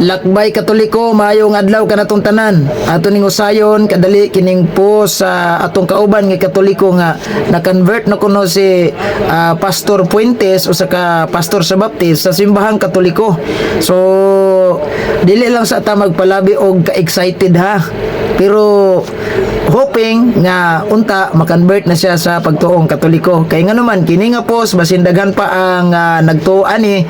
Lakbay Katoliko, maayong adlaw kanatong tanan. Ato ning usayon kadali kining post sa atong kauban nga Katoliko nga na-convert na kuno si Pastor Puentes, usa ka pastor sa Baptist sa simbahang Katoliko. So dili lang sa ta magpalabi og ka-excited ha. Pero hoping nga unta makonvert na siya sa pagtuong Katoliko. Kay nga naman kini nga post, basin daghan pa ang nagtuo ani,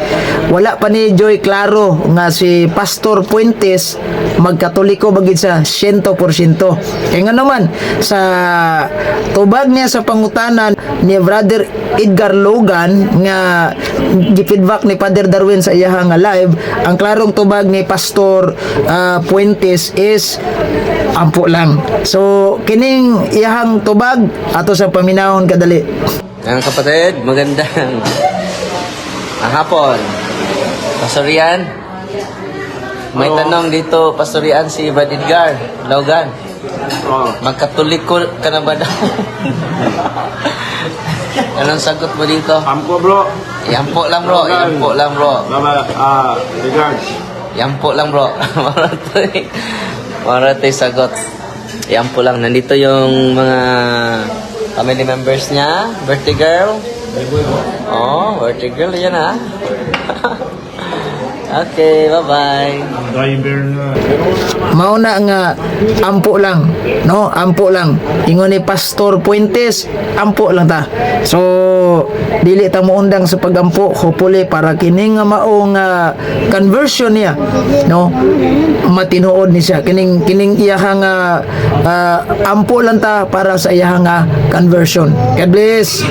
wala pa ni Joy klaro nga si Pastor Puentes magkatoliko ba gid sa 100%. Kay nga naman sa tubag niya sa pangutana ni Brother Edgar Logan nga gi-feedback ni Father Darwin sa iyaha nga live, ang klarong tubag ni Pastor Puentes is ampo lang. So kining iyahang tubag, ato sa paminawon kadali. Mga kapatid, magandang hapon. Pastor Ian, may tanong dito, Pastor Ian, si Brad Edgar Logan. Oh. Magkatoliko ka na ba daw? Anong sagot mo dito? Ampo, bro. Yampo lang, bro, Logan. Yampo lang, bro. Baba, regards. Yampo lang, bro. Maratoy sagot. Yampo lang. Nandito yung mga family members niya. Birthday girl. Oh, birthday girl. Yan ah. Okay, bye-bye. Driver na. Mao na nga ampo lang, no? Ampo lang. Ingon ni Pastor Puentes, ampo lang ta. So dili ta moundang sa pagampo, hopefully para kini nga maong conversion niya, no, matinuod ni siya kining iyahang ampo lang ta para sa iyahang conversion. God bless.